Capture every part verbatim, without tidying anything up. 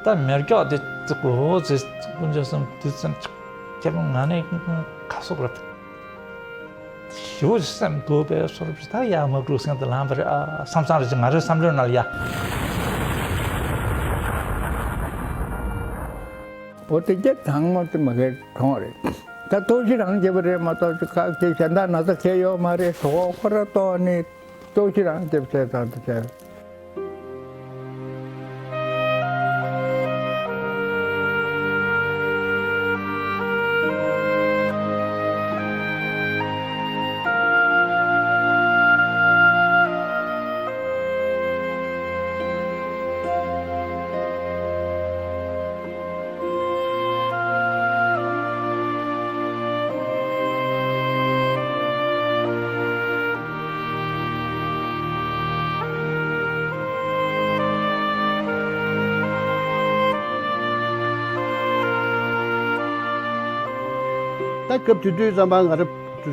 ད་མེ་སྒྱོགས་དེ་ཙི་གོ་ཙི་ཀུན་མཆོད་གསུམ་དུས་ཙམ་ཁྱེད་རང་ང་ནས་ཁ་སོག་རབ་ཞིའུ་སེམས་སྡུག་པའི་སོར་བཞི་ད་ཡ་མ་གྲུག་སེང་དུ་ལངས་པ་རེད་ཨ་བསམ་བསམ་རེད་ང་རའི་བསམ་བློའི་ནང་ལ་ཡ། འོ་དེ་རྒྱ་དང་མ་དེ་མ་གའི་གྲོང་རེད། ད་ལྟོགས་ཤི་རང་བྱེད་པ་རེད་མ་གཏོགས་ཅི་ཁག་ཅིག་གཞན་དག་ན་ཚ་ཁེལ་ཡོད་མ་རེད། གྲོགས་ཁོ་ར་གཏོགས་ནི་ལྟོགས་ཤི་རང་བྱེད་པ་བྱས་ཙང་དུ་བྱས། ད་སྐབས་དེ་དུས་ཙམ་པ་ང་རང་དུ་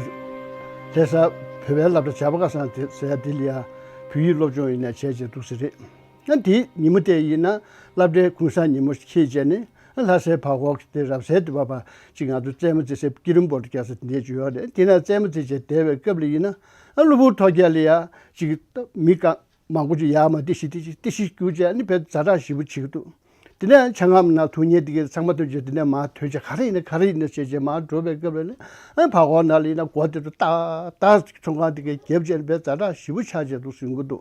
ལྷ་ས་བོད་པའི་སློབ་གྲྭ་བྱ་བ་ཁ་སང་དེ་ཟེར་ཡ་དེ་ལ་ཡ་བོད་ཡིག་སློབ་སྦྱོང་ཡིན་ན་བྱས་བྱས་འདུག་ཟེར་རེད། ཨ་འདིའི་ཉིན་མོ་དེ་ཡིན་ན་སློབ་གྲྭའི་གུང་སེང་ཉིན་མོ་ཁེལ་བྱས་ནས་ཨ་ལྷ་སའི་བར་སྐོར་གྱི་དེ་རབ་གསལ་དུ་བབས་པ་ཅིག་ང་ཚོ་རྩེད་མོ་རྩེ་སའི་ཀི་རིམ་བོར་དུ་རྒྱག་ས་དེ་འདྲས་ཅིག་ཡོད་རེད། དེ་ན་རྩེད་མོ་རྩེ་བྱས་བསྡད་པའི་སྐབས་ལ་ཡིན་ན་ཨ་གློ་བུར་ཐོག་རྒྱག་ལ་ཡ་ཅིག་མི་གང་མང་པོ་ཅིག་ཡར་མར་ཏི་ཤི་ཏི་ཤི་ཏི་ཤི་རྒྱུག་བྱས་ནི་བས་ཛ་དྲག་ཞེ་པོ་བྱེད་ཀྱི་འདུག་དེ་ནས་ཆང་ངམ་ན་འཐུང་མཁན་དེ་གའི་ཚང་མ་ཐོན་བྱས་དེ་ནས་མར་ཐོན་བྱས་ག་རེ་ཡིན་ན་ག་རེ་ཡིན་ན་བྱས་བྱས་མར་འགྲོ་བའི་སྐབས་ལ་ནི་ཨ་བར་སྐོར་ནང་ལ་ཡིན་ན་སྒོ་དེ་ཚོ་ཏག་ཏག་ཚོང་ཁང་དེ་གའི་རྒྱབ་བྱས་ནི་བས་ཛ་དྲག་ཞེ་པོ་ཆགས་བྱས་འདུག་ཟིན་གྱི་འདུག་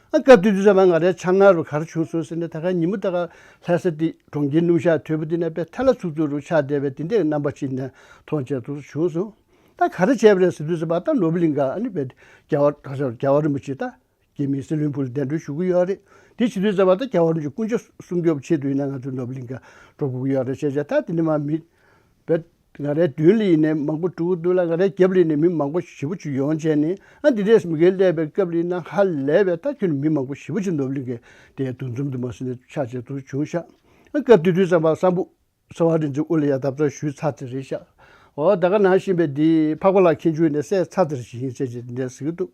ཨ་སྐབས་དེ་དུས་ཙམ་པ་ང་རའི་འཆར་སྣང་རུ་ག་རེ་བྱུང་སོང་ཟེར་ན་ད་ག་ཉིན་མོ་ད་ག་ལྷ་ས་དེ་གྲོང་ཁྱེར་སྣུམ་ཞག་དོད་པོ་དེ་ནས་དཔེ་ཐལ་ལ་ཚུགས་ཚུགས་རུ་ཆགས་བསྡད་པའི་དེ་འདྲའི་རྣམ་པ་ཅིག་ནས་མཐོང་བྱས་འདུག་བྱུང་སོང་། ད་ག་རེ་བྱས་པ་རེད་ཟེར་དུས་ཙམ་པ་ད་ནོར་བུ་གླིང་ག་ཨ་ནི་དཔེ་རྒྱལ་བ་ག་ཟེར་རྒྱལ་བ་རིན་པོ་ཆེ་ད། རྒྱ་མིའི་སྲིད་བློན་སྦུག་ལ་གདན་འདྲེན་ཞུ་གི་ཡོད་རེད། དེ་བྱེད་དུས་ཙམ་པ་ད་རྒྱལ་བ་རིན་པོ་ཆེ་སྐུ་ཕྱྭ་སྲུང་སྐྱོབ་ཆེད་དུ་ཡིན་ན་ང་ཚོ་ནོར་བུ་གླིང་ག་འགྲོ་དགོས་ཀྱི་ཡོད་རེད་བྱས་བྱས་ད་དེ་ནས་མ་མི་བེད་ང་རའི་མདུན་ལ་ཡིན་ནའི་མང་པོ་འགྲོ་གི་འདུག་ལ་ང་རའི་རྒྱབ་ལ་ཡིན་ནའི་མི་མང་པོ་ཞེ་པོ་ཅིག་ཡོང་བྱས་ནས་ཨ་འདི་འདྲས་མི་འགལ་སླེབས་པའི་སྐབས་ལ་ཡིན་ན་ཧ་ལས་པའི་ད་ཁྱོན་ནས་མི་མང་པོ་ཞེ་པོ་ཅིག་ནོར་བུ་གླིང་གའི་དེ་འདུ་འཛོམས་དུ་མ་སོང་ནས་ཆགས་བྱས་འདུག་བྱུང་ཤག་ཨ་སྐབས་དེ་དུས་ཙམ་པ་སམ་བྷོ་ཊ་གསོ་བ་རིག་འཛིན་དབུ་ལ་ཡ་བརྡབ་གསིག་ཞུས་ཚར་ཚར་རེད་ཤག་འོ་ད་ག་ནང་བཞིན་པའི་འདི་འཕགས་པ་ལགས་མཁྱེན་ཆུང་ནས་བསད་ཚར་ཚར་ཞིག་ཡིན་ཟེར་བྱས་འདི་འདྲ་ཟེར་གྱི་འདུག་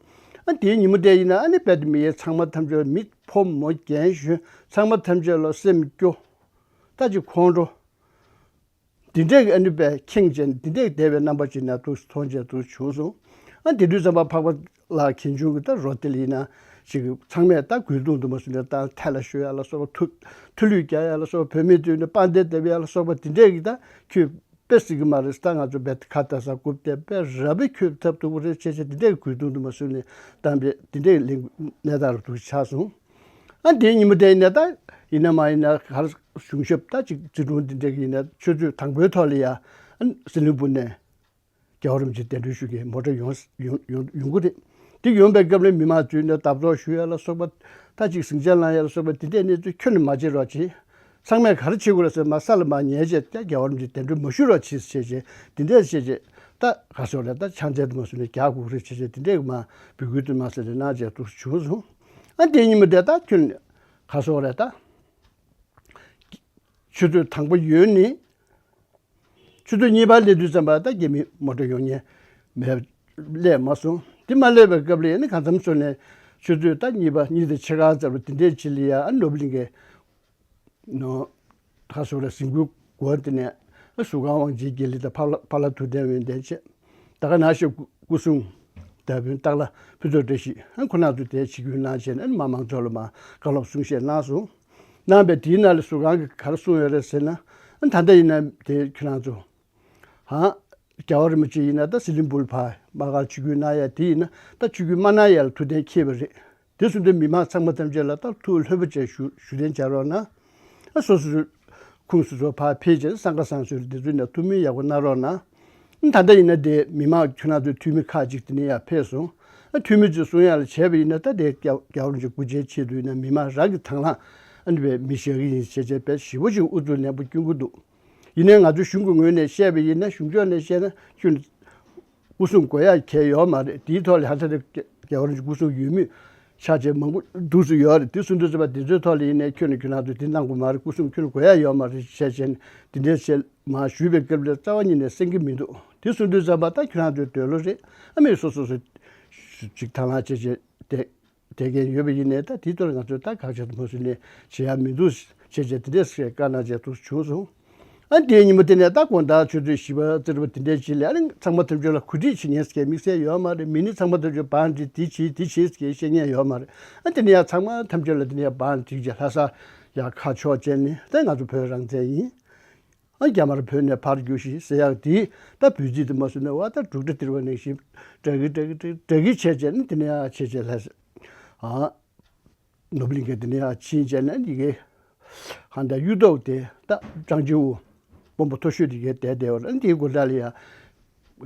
ཨ་དེའི་ཉིན་མོ་དེ་ཡིན་ན་ཨ་ནི་དཔལ་ལྡན་མི་ཡི་ཚང་མ་ཐམས་ཅད་མི་ཕོ་མོ་རྒན་གཞོན་ཚང་མ་ཐམས་ཅད་ལ་སེམས་སྐྱོ་ད་ཅིག་ཁོང་ཁྲོ་འདི་འདྲས་ཀྱི་ཨ་ནི་པས་ཁེངས་བྱས་འདི་འདྲས་བསྡད་པའི་རྣམ་པ་ཅིག་ན་འདུག་མཐོང་བྱས་འདུག་བྱུང་སོང་། ཨ་དེ་དུས་ཙམ་པ་འཕགས་པ་ལགས་མཁྱེན་ཆུང་གི་ད་རོ་དེ་ལ་ཡིན་ན་ཅིག་ཚང་མས་ད་གུས་གདུང་དུ་མ་སུ་ནས་ད་ཐལ་ལ་ཤོད་ཡ་ལ་སོགས་པ་ཐུ་ཐུ་ལུད་རྒྱག་ཡ་ལ་སོགས་པ་བུད་མེད་དུས་ནས་དཔལ་ལྡན་འདེབས་ཡ་ལ་སོགས་པ་དེ་འདྲས་ཀྱི་ད་ཁྱོད་དཔེ་སྲིད་ཀྱི་མ་རེད་ད་ང་ཚོ་རྦད་ཁ་ད་ས་རྐུབ་སྟེ་དཔེ་ར་བའི་ཁྱོད་ཐབས་སྡུག་པོ་རེད་ཆེ་ཆེ་དེ་འདྲས་གུས་གདུང་དུ་མ་སུ་ནས་གཏམ་པས་དེ་འདྲས་ལེགས་གནས་དར་འདུག་ཆགས་སོང་། ཨ་དེའི་ཉིན་མོ་དེ་ཡིན་ན་ད་ཡིན་ན་མ་ཡིན་ན་གར་གཞུང་ཞབས་ད་ཅིག་རྩིས་དྲུང་དེ་འདྲས་ཀྱི་ཡིན་ན་ཆུ་ཚོད་དང་པོའི་ཐོག་ལ་ཡ་ཨ་སྲིད་བློན་སྦུག་ནས། རྒྱལ་བ་རིན་པོ་ཆེ་གདན་འདྲེན་ཞུ་མཁན་མོ་ཊ་ཡོང་ཡོང་ཡོང་ཡོང་གི་རེད། དེ་ཡོང་པའི་སྐབས་ལ་མི་མང་ཚོས་ནས་བརྡབ་གཏོར་ཞུ་ཡ་ལ་སོགས་པ་ད་ཅིག་ཟིང་ཆ་སློང་ཡ་ལ་སོགས་པ་དེ་འདྲས་གནས་ཚུལ་ཁྱོན་ནས་མ་བྱེད་རོགས་བྱེད། ཚང་མས་ག་རེ་བྱེད་དགོས་རེད་ཟེར་མ་ས་ལ་མར་ཉལ་བྱས་ཀྱང་རྒྱལ་བ་རིན་པོ་ཆེ་གདན་འདྲེན་མ་ཞུ་རོགས་བྱེད་ཟེར་བྱས་དེ་འདྲས་བྱས་བྱས་ད་ག་སོགས་རེད་ད་ཕྱག་འཚལ་དུ་མ་སོང་ནས་རྒྱག་དགོས་རེད་བྱས་བྱས་དེ་འདྲས་མ་འབོད་སྐུལ་དུ་མ་ཟེར་ནས་གནང་བྱས་འདུག་བྱུང་སོང་། ཨ་དེ་ཉིན་མོ་དེ་ད་ཁྱོན་ནས་ག་སོགས་རེད་ད། ཆུ་ཚོད་དང་པོ་ཡོལ་ནས། ཆུ་ཚོད་གཉིས་པ་སླེབས་དུས་ཙམ་པ་ད་རྒྱ་མི་མོ་ཊ་ཡོང་མཁན་མེད་སླེབས་མ་སོང་། དེ་མ་སླེབས་པའི་སྐབས་ལ་ཡིན་ན་གང་འཚམ་སོང་ནས་ཆུ་ཚོད་ད་གཉིས་པ་གཉིས་དང་ཕྱེད་ཀ་ཙམ་ལ་དེ་འདྲས་ཅིག་ལ་ཡ་ཨ་ནོར་བུ་གླིང་གའི་ནོ་ད་སོ་ར་ཟིང་སྐུའི་སྒོ་དེ་ནས་ཨ་ཟུར་ཁང་དབང་ཆེན་དགེ་ལེགས་དང་ཕ་ལ་ཕ་ལ་ཐུབ་བསྟན་འོད་ལྡན་བཅས་ད་ག་ནང་བཞིན་སྐུ་སྐུ་སྲུང་དར་དཔོན་སྟག་ལྷ་ཕུན་ཚོགས་བཀྲ་ཤིས་ཨ་ཁོ་རྣམ་ཚོ་དེ་ཆིབས་བསྒྱུར་གནང་བྱས་ནས་ཨ་མི་མང་ཚོ་ལ་མ་བཀའ་སློབ་གསུང་བཤད་གནང་སོང་། གནང་བའི་དེའི་ནང་ལ་ཟུར་ཁང་གིས་ག་རེ་གསུངས་ཡོད་རེད་ཟེར་ན། ཨ་ད་ལྟ་ཡིན་ན་དེ་ཁྱེད་རང་ཚོ། ཧང་། རྒྱལ་བ་རིན་པོ་ཆེ་ཡིན་ན་ད་ཟི་ལིང་སྦུག་ལ་ཕར་དམག་སྒར་ཆིབས་བསྒྱུར་གནང་ཡ་དེ་ཡིན་ན་ད་ཆིབས་བསྒྱུར་མ་གནང་ཡ་ལ་ཐུགས་གཏན་འཁེལ་བ་རེད། དེ་སོང་དུས་མི་མང་ཚང་མ་ཐམས་ཅད་ལ་ད་ཐུགས་ལྷོད་པོ་བྱས་བཞུགས་བཞུགས་གདན་འཇགས་རོགས་གནང་། ཨ་སོ་སོའི་ཁུངས་སོ་སོ་ཕར་ཕེབས་བྱས་ན་སང་ཁ་སང་སོའི་འདི་ཚོའི་ནང་ཐུགས་སྨོན་ཡག་པོ་གནང་རོགས་གནང་། ད་ལྟ་ཡིན་ན་དེ་མི་མང་ཁྱོད་རང་ཚོའི་འཐུས་མི་ཁག་ཅིག་དེ་ནས་ཡར་ཕེབས་སོང་། ཨ་འཐུས་མི་ཚོས་གསུང་ཡག་ལ་བྱས་པ་ཡིན་ན་ད་དེ་རྒྱལ་རྒྱལ་བ་རིན་པོ་ཆེའི་སྐུ་ཕྱྭའི་ཆེད་དུ་ཡིན་ན་མི་མང་རང་གི་དང་བླངས་ཨ་ནི་བའི་མི་བཞག་གི་ཡིན་ཞེས་བྱས་དཔེ་ཞེ་པོ་ཅིག་ཨུ་ཚུགས་ནན་པོ་སྐྱོན་གྱི་འདུག་ཡིན་ནའི་ང་ཚོ་གཞུང་གི་ངོས་ནས་བཤད་པ་ཡིན་ན་གཞུང་ཕྱོགས་ནས་བཤད་ན་ཁྱོད་སྐུ་སྲུང་དགོས་ཡག་གལ་ཡོད་མ་རེད། དེའི་ཐོག་ལ་ཧ་ཐ་རེ་རྒྱལ་བ་རིན་པོ་ཆེ་སྐུ་སྲུང་ཡོད་མུས་ཆ་བྱེད་མང་པོ་འདུག་སུ་ཡོད་རེད། དེ་སུ་འདུག་ཟེར་བ་དེ་ཚོའི་ཐོག་ལ་ཡིན་ནའི་ཁྱོད་ནས་ཁྱོད་རང་ཚོས་དེ་གནང་དགོས་མ་རེད། སྐུ་སྲུང་ཁྱོད་ནས་དགོས་ཡག་ཡོད་མ་རེད་བཤད་བྱས་ནས་དེ་འདྲའི་བཤད་མ་ཞུས་པའི་སྐབས་ལ་རྩ་བ་ཉིད་ནས་གསན་གྱི་མི་འདུག་དེ་སུ་འདུག་ཟེར་བ་ད་ཁྱོད་རང་ཚོའི་འདོད་བློ་རེད། ཨ་མི་སོ་སོ་སོ་ཅིག་དང་བླངས་བྱས་བྱས་དེ། དེ་གས་ཡོད་པ་ཡིན་ནའི་ད་དེའི་ཐོག་ལ་ང་ཚོས་ད་དགག་བྱ་དང་མ་བཟོས་ནས་བྱེད་ཡག་མི་འདུག་བྱས་བྱས་དེ་འདྲས་ཟེར་བཀའ་གནང་བྱས་འདུག་བྱུང་སོང་། ཨ་དེའི་ཉིན་མོ་དེ་ནས་ད་དགོང་དག་ཆུ་ཚོད་བཞི་པ་ཙམ་པ་དེ་འདྲས་ཅིག་ལ་ཨ་ནི་ཚང་མ་ཐམས་ཅད་ལ་གོ་སྒྲིག་བྱེད་མཁན་ཟེར་མཁན་དམིགས་བསལ་ཡོད་མ་རེད། མི་ནི་ཚང་མ་ཐམས་ཅད་བང་སྒྲིག་དེ་བྱེད་དེ་བྱེད་ཟེར་མཁན་བཤད་མཁན་ཡོད་མ་རེད། ཨ་དེ་ནས་ཡང་ཚང་མ་ཐམས་ཅད་ལ་དེ་ནས་ཡང་བང་སྒྲིག་བྱས་ལྷ་ས་ཡར་ཁ་ཕྱོགས་བྱས་ནས་ད་ང་ཚོ་བོད་རང་བཙན་ཡིན། ཨ་རྒྱ་དམར་བོད་ནས་ཕར་རྒྱུགས་ཤིག་ཟེར་ཡག་དེ་ད་འབོད་ཚིག་དེ་མ་བཟོས་ན་བ་ད་འབྲུག་སྒྲ་ལྡིར་བ་ནང་བཞིན་སྒྲ་གི་སྒྲ་གི་སྒྲ་གི་བྱས་བྱས་ནས་དེ་ནས་ཡང་བྱས་བྱས་ལྷ་ས་ཨ། ནོར་བུ་གླིང་ག་དེ་ནས་ཡར་ཕྱིན་བྱས་ནས་ཡི་གེ་ཧན་ད་གཡུ་ཐོག་དེ་ད་ཀྲང་ཅིའུ་དཔོན་པོ་མཐོ་ཤོས་དེ་གའི་བསྡད་བསྡད་པ་རེད། འདིའི་སྒོ་འགྲམ་ལ་ཡ་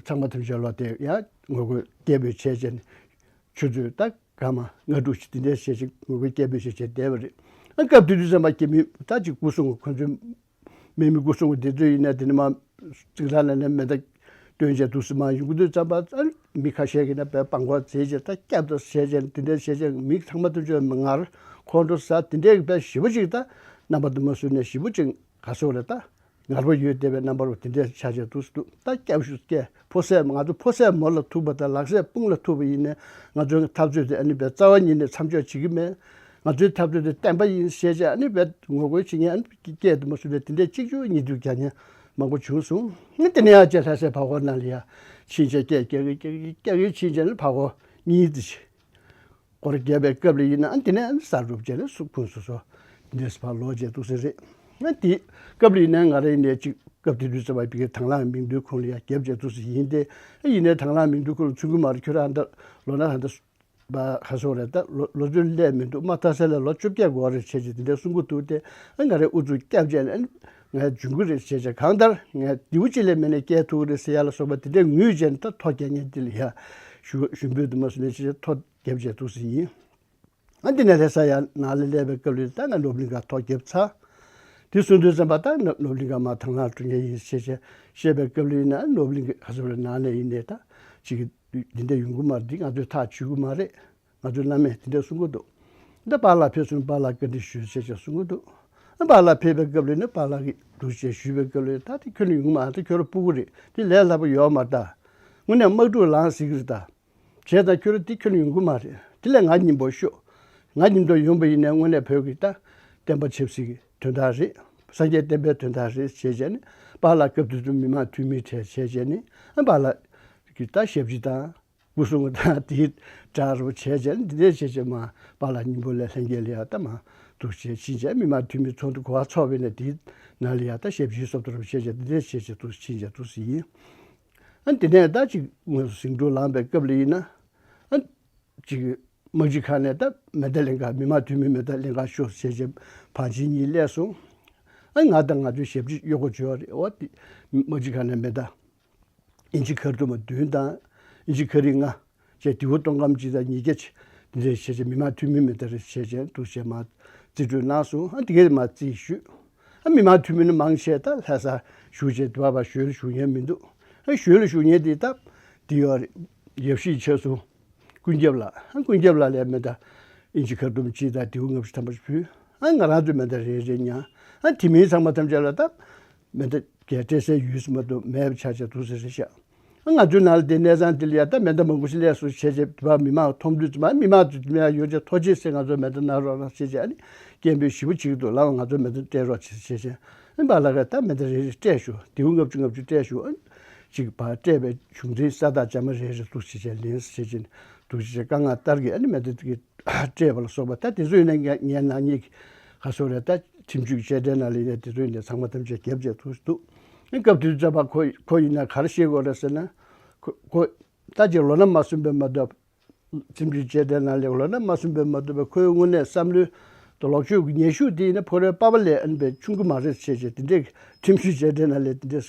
ཚང་མ་ཐམས་ཅད་ལོག་སྟེ་ཡ་ངོ་རྒོལ་སྐད་འབོད་བྱས་བྱས་ནས་ཆུ་ཚོད་ད་སྐར་མ་ལྔ་དྲུག་ཅིག་དེ་འདྲས་བྱས་བྱས་ངོ་རྒོལ་སྐད་འབོད་བྱས་བྱས་བསྡད་པ་རེད། ཨ་སྐབས་དེ་དུས་ཙམ་པ་སྐྱེ་མི་ད་ཅིག་སྐུ་སྲུང་ཁོ་ཚོའི་དམག་མི་སྐུ་སྲུང་དེ་ཚོ་ཡིན་ན་དེ་ནི་མ་གཅིག་ལ་ནས་ནས་མེ་མདའ་སྟོན་བྱས་འདུག་སེ་མར་ཡོང་གི་དུས་ཙམ་པ་ཨ་མི་ཁ་ཤས་ཀྱིས་ན་དཔེ་སྤང་ཁོག་འཛེགས་བྱས་ད་སྐྱབས་ད་བྱས་བྱས་དེ་འདྲས་བྱས་བྱས་མི་ཚང་མ་དུ་བཅོས་མི་ངར་ཁོང་ཁྲོ་ཟ་དེ་འདྲས་ཀྱི་དཔེ་ཞེ་པོ་ཅིག་ད་རྣམ་པ་དུ་མ་བཟོས་ནས་ཞེ་པོ་ཅིག་ག་སོགས་རེད་ད་ངར་པོ་ཡོད་བསྡད་པའི་རྣམ་པར་དེ་འདྲས་ཆགས་བྱས་འདུག་སེ་འདུག་ད་སྐྱབས་ཞུ་སྐྱེ་ཕོ་སད་ང་ཚོ་ཕོ་སད་མོ་ལ་ཐུག་པ་དང་ལག་སད་དཔུང་ལ་ཐུག་པ་ཡིན་ནས་ང་ཚོའི་འཐབ་རྩོད་དེ་ཨ་ནི་དཔེ་རྩ་བ་ཉིད་ནས་མཚམས་འཇོག་བྱེད་ཀྱི་མེད། ང་ཚོའི་འཐབ་རྩོད་དེ་བརྟན་པ་ཡིན་ཞེས་བྱས་ཨ་ནི་དཔེ་ངོ་རྒོལ་བྱེད་མཁན་ཨ་ནི་སྐད་དུ་མ་བཟོས་པའི་དེ་འདྲའི་གཅིག་གྱུར་གཉིས་མཐུད་རྒྱག་མཁན་མང་པོ་བྱུང་སོང་། ཨ་དེ་ནས་ཡང་བྱས་ལྷ་སའི་ཕ་ཁོ་ནང་ལ་ཡ་ཕྱིན་ཆད་སྐད་རྒྱག་གི་རྒྱག་གི་རྒྱག་གི་ཕྱིན་ཆད་ནི་ཕ་ཁོ་གཉིས་དེ་བྱས་སྒོར་བརྒྱབ་པའི་སྐབས་ལ་ཡིན་ན་ཨ་དེ་ནས་ཨ་ནི་གསར་སྒྲུབ་བྱས་ནས་སུ་ཁོང་སོ་སོ་འདི་ནས་ཕར་ལོག་བྱས་འདུག་སེ་རེད། ཨ་དེ་སྐབས་ལ་ཡིན་ན་ང་རང་ཡིན་ནས་ཅིག་སྐབས་དེ་དུས་ཙམ་པ་བི་གའི་དང་བླངས་མིང་ཐོའི་ཁོངས་ལ་ཡ་རྒྱབ་བྱས་འདུག་སེ་ཡིན་ཏེ་ཨ་ཡིན་ནའི་དང་བླངས་མིང་ཐོའི་ཁོངས་ལ་ཚུད་ཀྱི་མ་རེད། ཁྱོད་རང་ད་ལོ་ན་ཧ་ད། པ་ག་སོགས་རེད་ད་ལོ་ལོ་ཚོད་སླེབས་མི་འདུག་མ་མཐའ་ས་ལ་ལོ་བཅོ་བརྒྱད་འགོར་རེད་བྱས་བྱས་དེ་འདྲ་གསུང་གི་འདུག་སྟེ་ཨ་ང་རའི་ཨུ་ཚུགས་སྐྱབས་བྱས་ནས་ཨ་ང་འཇུག་གི་རེད་བྱས་བྱས་གང་ལྟར་ངས་དེའུ་གཅིག་ལས་མེད་ནས་སྐྱེལ་ཐུབ་ཀྱི་རེད་ཟེར་ཡ་ལ་སོགས་པ་དེ་འདྲས་ངུས་བྱས་ནས་ད་ཐོ་རྒྱག་མཁན་དེ་ལ་ཡ་ཞུ་ཞུ་འབོད་དུ་མ་སོང་ནས་བྱས་བྱས་ཐོ་རྒྱབ་བྱས་འདུག་སེ་ཡིན། ཨ་འདི་ནས་ལྷ་ས་ཡར་ནང་ལ་སླེབས་པའི་སྐབས་ལ་ད་ང་ནོར་བུ་གླིང་ག་ཐོ་རྒྱབ་ཚར། དེ་གསུང་དུས་ཙམ་པ་ད་ནོར་ནོར་བུ་གླིང་ག་མར་དང་བླངས་འགྲོ་མཁན་ཡིན་ཞེས་བྱས་བཤད་པའི་སྐབས་ལ་ཡིན་ན་ནོར་བུ་གླིང་ག་ག་ཚོད་ལ་ནང་ནས་ཡིན་ནས་ད་ཅིག་འདི་འདྲ་ཡོང་གི་མ་རེད། འདི་ང་ཚོས་ཐག་ཆོད་གི་མ་རེད། ང་ཚོའི་བླ་མས་དེ་འདྲ་གསུང་གི་འདུག་འདི་པཱ་ལགས་ཕེབས་སོང་པཱ་ལགས་བཀའ་འདྲི་ཞུ་ཞེས་བྱས་གསུང་གི་འདུག་ཨ་པཱ་ལགས་ཕེབས་པའི་སྐབས་ལ་ནི་པཱ་ལགས་ཀྱིས་འདུག་ཅེས་ཞུས་པའི་སྐབས་ལ་ད་དེ་ཁྱོན་ནས་ཡོང་གི་མ་རེད། ཁྱོད་རང་སྤུ་གུ་རེད། དེ་ལས་སླ་པོ་ཡོད་མ་རེད་ད། དངོས་གནས་དམག་འཁྲུག་ལངས་སྲིད་ཀྱི་རེད་ད། བྱས་ཙང་ཁྱོད་རང་འདི་ཁྱོན་ནས་ཡོང་གི་མ་རེད། དེ་ལས་ང་སྙིང་པོ་ཤོག་ང་མཉམ་དུ་ཡོང་པ་ཡིན་ནའི་དངོས་གནས་བོད་ཀྱི་ད་བསྟན་པ་ཆབ་སྲིད་ཀྱི་དོན་དག་རེད། སངས་རྒྱས་བསྟན་པའི་དོན་དག་རེད་ཞེས་བྱས་ནས་པཱ་ལགས་སྐབས་དེ་དུས་མི་མང་འཐུས་མི་གྲས་བྱས་བྱས་ནས་ཨ་པཱ་ལགས་ཀྱི་ད་ཞབས་ཕྱི་དང་སྐུ་སྲུང་དང་དེའི་གྲལ་རུ་བྱས་བྱས་ནས་འདི་འདྲས་བྱས་བྱས་མ་པཱ་ལགས་སྙིང་པོ་ལས་ལྷན་རྒྱས་ལ་ཡ་ད་མ་འདུག་བྱས་ཕྱིན་བྱས་མི་མང་འཐུས་མི་ཚོགས་འདུ་གོ་བ་ཚོགས་པ་ཡིན་ན་དེའི་ནང་ལ་ཡ་ད་ཞབས་ཕྱི་སོབ་ཏོ་རུ་བྱས་བྱས་འདི་འདྲས་བྱས་བྱས་འདུག་ཕྱིན་བྱས་འདུག་སེ་ཡིན། ཨ་དེ་ནས་ད་ཅིག་དངོས་སུ་ཟིང་འཁྲུག་ལངས་པའི་སྐབས་ལ་ཡིན་ན། ཨ་ཅིག་དམག་སྤྱི་ཁང་ནས་ད་མེ་མདའ་ལེན་ག་མི་མང་འཐུས་མི་མེ་མདའ་ལེན་ག་ཤོག་ཟེར་བྱས་བང་ཆེན་གཉིས་སླེབས་སོང་། ཨ་ང་དང་ང་ཚོའི་ཞབས་ཕྱི་གཡོག་པོ་བྱོས་པ་རེད། འོ་དེ་དམག་སྤྱི་ཁང་ནས་མེ་མདའ་ཨིན་ཅི་ཁ་རྡུམ་བདུན་དང་ཨིན་ཅི་ཁ་རིགས་ལྔ་བཅས་དེའུ་སྟོང་སྐམ་གཅིག་དང་ཉིས་བརྒྱ་བྱས་དེ་འདྲས་བྱས་བྱས་མི་མང་འཐུས་མི་མེ་མདའ་རེ་བྱས་བྱས་འདུག་བྱས་མ་རྩིས་སྤྲོད་གནང་སོང་། ཨ་དེ་གས་མ་རྩིས་ཞུས། ཨ་མི་མང་འཐུས་མི་ནི་མང་ཆེ་ད་ལྷ་ས་བཞུགས་བྱས་དེ་བ་བ་ཞོལ་བཞུགས་མཁན་མི་འདུག་ཨ་ཞོལ་བཞུགས་མཁན་དེ་ད་དེ་ཡོད་རེད། ཡབ་གཞིས་ཆེ་སོང་། ཀུན་ཁྱབ་ལགས། ཨ་ཀུན་ཁྱབ་ལགས་ལ་མེ་མདའ་ཨིན་ཅི་ཁ་རྡུམ་གཅིག་དང་དེའུ་ལྔ་བཅུ་ཐམ་པ་ཞིག་ཕུལ། ཨ་ང་རང་ཚོས་མེ་མདའ་རེ་རེ་མྱངས། ཨ་དེ་མིན་ཚང་མ་ཐམས་ཅད་ལ་ད་མེ་མདའ་གས་སྤྲད་སའི་ཡུལ་སུ་མ་གཏོགས་མེད་པ་ཆགས་ཆགས་འདུག་ཟེར་རེ་བཞག་ཨ་ང་ཚོའི་ནང་ལ་དེ་གནས་ཚང་དེ་ལ་ཡ་ད་མེ་མདའ་མང་པོ་ཞིག་སླེབས་སོང་བྱས་བྱས་དེ་བ་མི་མང་མཐོང་དུས་ཙམ་ཨ་མི་མང་ཚོས་དེ་མེད་ཡོད་ཅེས་ཐོ་ཆེ་སེ་ང་ཚོ་མེ་མདའ་གནང་རོགས་གནང་བྱས་བྱས་ཨ་ནི་སྐད་འབོད་ཞེ་པོ་བྱེད་ཀྱི་འདུག་ལགས་ང་ཚོ་མེ་མདའ་སྤྲད་རོགས་བྱས་བྱས་བྱས་ཨ་པཱ་ལགས་ཀྱིས་ད་མེ་མདའ་རེ་རེ་སྤྲད་ཤོག་དེའུ་ལྔ་བཅུ་ལྔ་བཅུ་སྤྲད་ཤོག་ཨ་ཅིག་བ་སྤྲད་པའི་བྱུང་འཕྲིན་ས་བདག་བྱ་མ་རེ་རེ་འདུག་བྱས་བྱས་ལེན་བྱས་བྱས་འདུག་བྱས་བྱས་དཀའ་ངལ་ལྟར་གྱི་ཨ་ནི་མེ་མདའ་དེ་གི་སྤྲད་པ་ལ་སོགས་པ་ད་དེ་ཚོ་ཡིན་ན་ངས་ངའི་ནག་ཉེས་ཀྱི་ག་སོགས་རེད་ད་ཁྲིམས་གཅོད་བཅས་གྲལ་ནང་ལ་ཡིན་ན་དེ་ཚོ་ཡིན་ན་ཚང་མ་ཐམས་ཅད་རྒྱབ་བྱས་ཐུག་འདུག་ཨ་སྐབས་དེ་དུས་ཙམ་པ་ཁོ་ཁོ་ཡིན་ན་ག་རེ་བཤད་དགོས་རེད་ཟེར་ན། ཁོ་ཁོ་ད་ཅིག་ལོ་ན་མ་སོན་པའི་མ་གཏོགས་ཁྲིམས་གཅོད་བཅས་གྲལ་ནང་ལ་ལོ་ན་མ་སོན་པའི་མ་གཏོགས་པའི་ཁོའི་དངོས་གནས་བསམ་བློའི་ལོག་སྤྱོད་ཀྱི་ཉེས་ཤུགས་དེ་ཡིན་ན་ཕོ་རོའི་པ་ཕ་ལས་ཨ་ནི་པའི་ཆུང་གི་མ་རེད་བྱས་བྱས་དེ་འདྲས་ཁྲིམས་གཅོད་བཅས་གྲལ་ནང་ལ་དེ་འདྲས་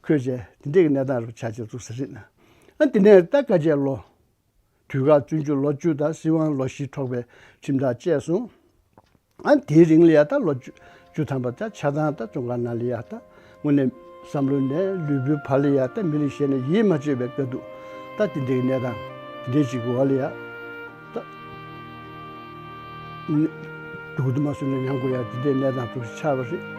འཁོད་བྱས་དེ་འདྲས་ཀྱི་གནས་སྟངས་རུ་ཆགས་བྱས་ཐུག་ས་རེད་ན། ཨ་དེ་ནས་ད་དཀའ་སྤྱད་ལོ། དུས་བཀག་བཙོན་འཇུག་ལོ་བཅུ་དང་སྲིད་དབང་ལོ་བཞི་འཕྲོག་པའི་ཁྲིམས་ཐག་བཅད་སོང་། ཨ་དེའི་རིང་ལ་ཡ་ད་ལོ་བཅུ་བཅུ་ཐམ་པ་ད་ཆ་ཚང་ད་བཙོན་ཁང་ནང་ལ་ཡ་ད་དངོས་གནས་བསམ་བློ་ནས་ལུས་པོའི་བར་ལ་ཡ་ད་མི་ལ་བཤད་ན་ཡིད་མ་ཆེས་པའི་དཀའ་སྡུག་ད་དེ་འདྲའི་གནས་སྟངས་དེ་འདྲའི་ཅིག་གི་འོག་ལ་ཡ་ད་སྡུག་དུ་མ་སོང་ནས་མྱང་དགོས་ཡ་དེ་འདྲའི་གནས་སྟངས་ཚོ་ཆགས་པ་རེད།